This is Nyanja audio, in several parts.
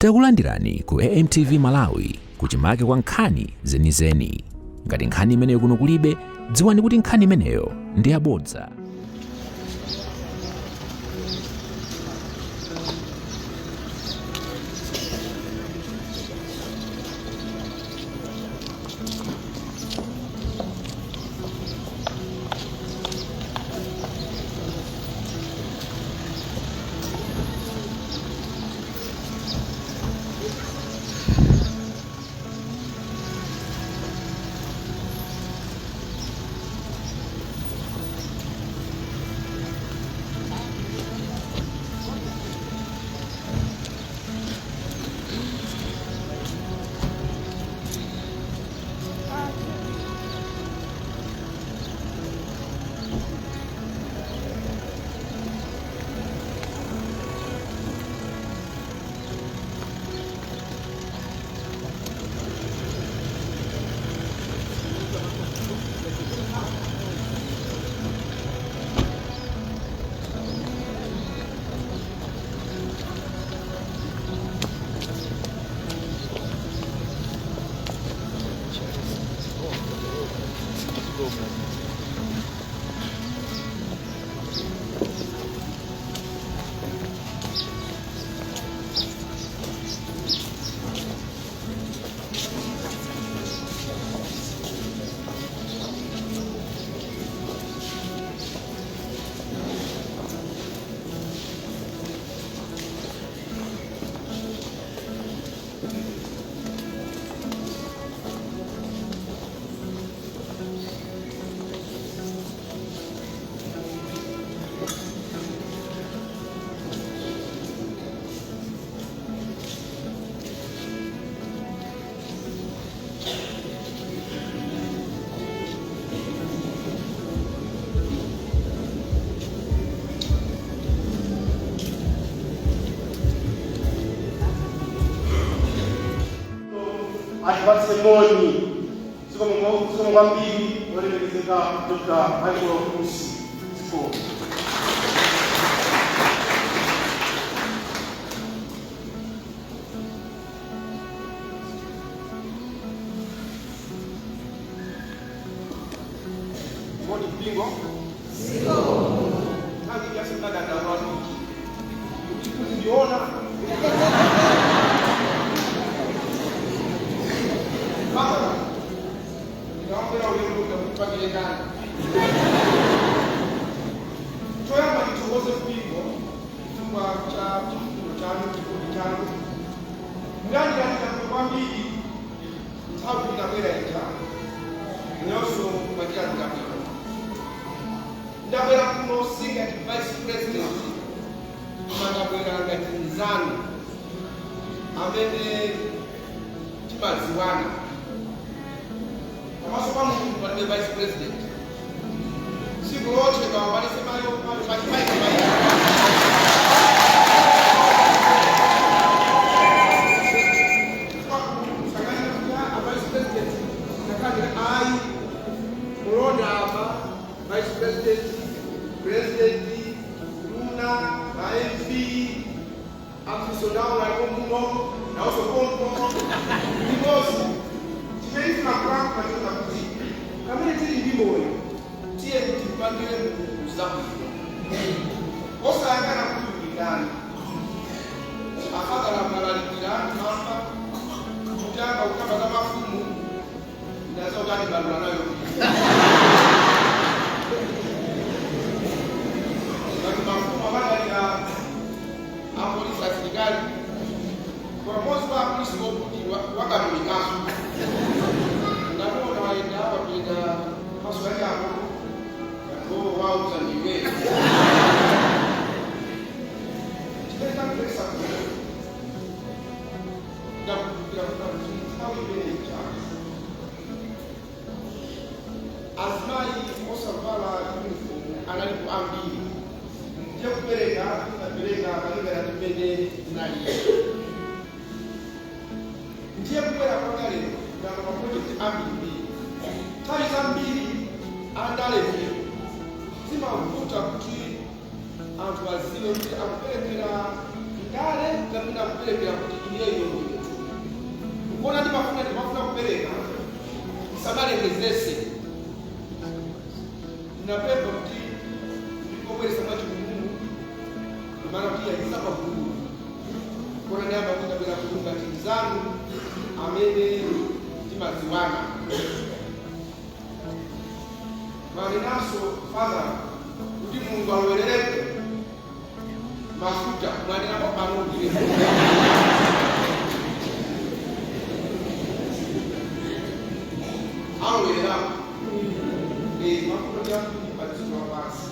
Takulandirani ku AMTV Malawi kuchimake kwa nkhani zenizeni. Ngati nkhani imeneyo kuno kulibe, dziwani kuti nkhani imeneyo ndi yabodza. Atipatse moni. Zikomo kwambiri, olemekezeka Dr. Michael Usi. Zikomo. Moni mpingo. Nthawi yasimnadandalwa kuti ndiona Mama, ndinawambera ulemu ndakupangire kani. Choyamba ndithokoze mpingo chifukwa cha chifundo chanu, chikondi chanu. Mulandilandira kwambiri nthawi inabwera ija, inonso mwatilandira bwino. Ndabwera kuno si ngati vice president, koma ndabwera ngati mnzanu amene timadziwana. Pamaso pa Mulungu palibe vice president. Tsiku lochedwa palise mayo mayi. Vice president nakati ayi, mulonda apa vice president, president, luna ma MP amsondawo aliko muno nawonso pompo limodzi. Chimene timakulankhula chona kuti pamene tili ndi moyo, tiye tipangire Mulungu zabwino, osayang'ana kuti ndani. Afadhala malalikira mamba kutanga kukamba za mafumu, ndaza utani balula nayo ngati mafumu amadalira apolisi, asilikali. Pamodzi wa apolisi wokuti wakamulikaso ndamuona waenda wapita maso yake apo ngo wauza ndiwe chimene tamupesa kuno. Ndakumbukira kuti nthawi imene ija azimayi osavala uniform analipo ambiri, ndiye kupereka napereka malingana ndi mmene zinalili. Ndiye kubwera kwanga lero, ndanga maproject ambirimbiri. Nthawi zambiri andalefe zimavuta kuti anthu aziwe kuti akuperekera ndale kapena akuperekera kuti iyeyo. Tisamalengezese. Ndinapempha kuti ndikobweresa mwachikumumu, kumana kuti yayisa pagulu kona ndiyamba kuti ndabwera kulunga tizanu amene timadziwana. Mwanenaso, Father, kuti Mulungu alowererepo mafuta. Mwanenapo pano ndine alowererapo mafuta lyambiri pa dziko lapansi.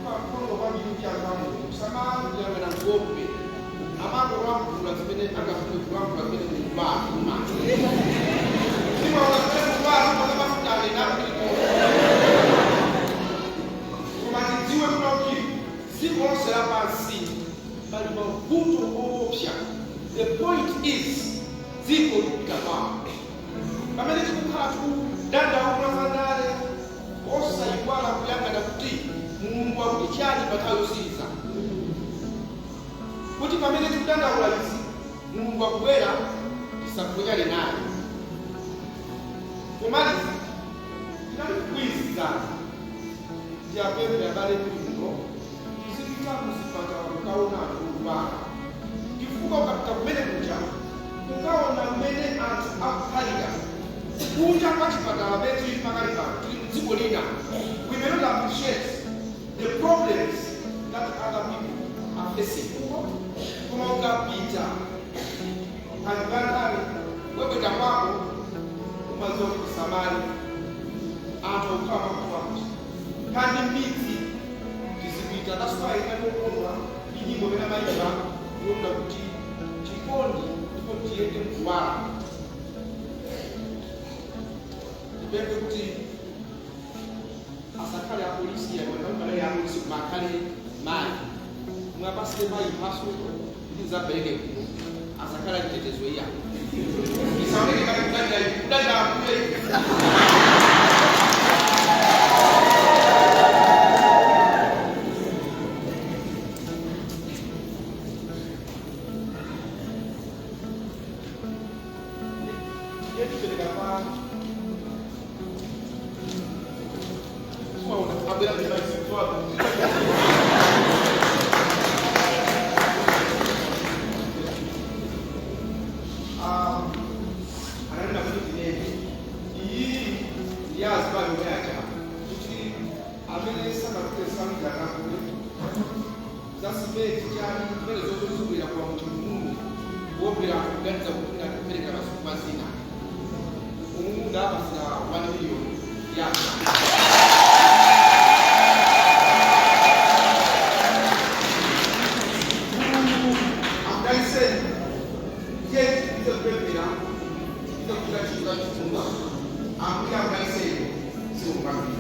Makono kwambiri ndi anthu a Mulungu samayang'ana nkhope, amangolankhula zimene angafune kulankhula, zimene Mulungu atuma. Timaona zimene Mulungu atuma za mafuta anena kuliko. Koma tidziwe kuti dziko lonse lapansi pali mavuto owopsa. The point is, dziko likupita kwawo. Pamene tikukhala tikudandaula zandale, osayiwala kuyang'ana kuti Mulungu akuti chani pa nthawi yosiriza, kuti pamene tikudandaula izi, Mulungu akubwera, tisaphonyane naye. Pomaliza, tinali kugwirizana, ndiyapemphe abale kuno, tizipita kuzipatala kukaona anthu odwala, chifukwa ukapita kumene kuja ukaona mmene anthu akukhalira kunja kwa chipatala. Pamene tili pakali pano, tili mdziko lina, we may not appreciate the problems that other people are facing, koma ukapita anthu kanthawi webweta kwako, umadziwa kuti samali anthu akukhala makuti kandi midzi tizipita. That's why inalokondwa ndi nyimbo imene amayimba yonena kuti chikondi ndipo tiyende mkuwala. Ndipemphe kuti asakhale apolisi, akhale apolisi, koma akhale mayi. Mwapasire mayi mphaso kuti nzapereke kuno, asakhale achitetezo iya. Isaoneke ngati kudalira, kudalira Ambuye. Ndiye pa kumaona abwera ndi. Ananena kuti ndinene iyi ndi azimayi omwe aja kuti amene sanapite samidakakule za simenti chani zimene zozozibwera kwa munthu kuopera kuganiza kuti ndikupereka masuku mazina umunda apasira 1 million yasa. Mulungu akudaliseni. Ndiye tize kupemphera, tize kuchita ntchito za chifundo. Ambuye akudaliseni. Siukwambiri.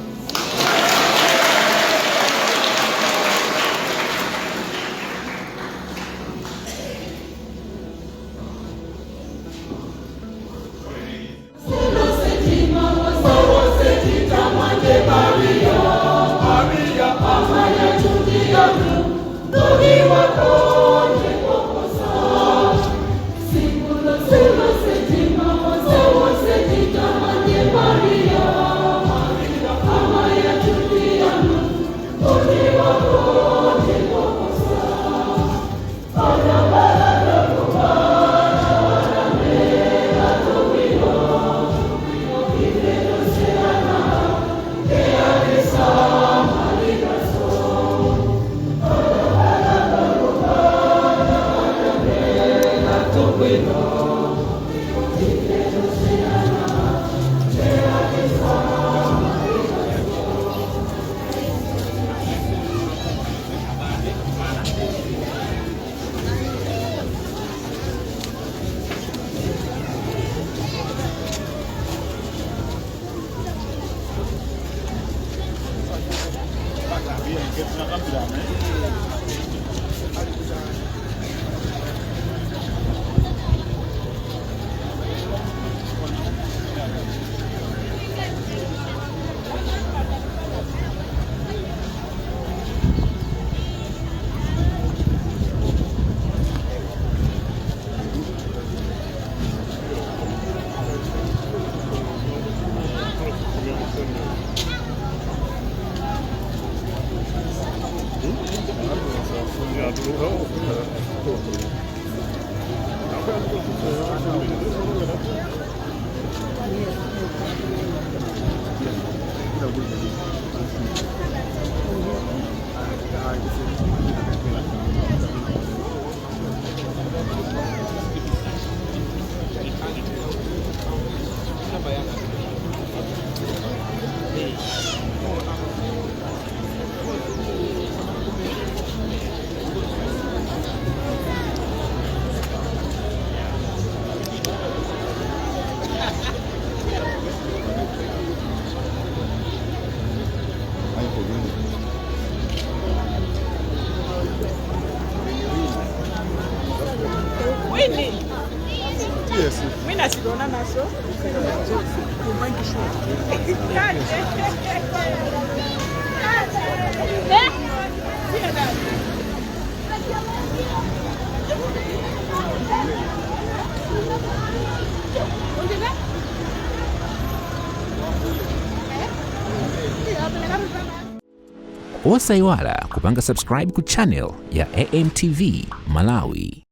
Winnie. Yes. Mwina sidona naso. Osayiwala kupanga subscribe ku channel ya AMTV Malawi.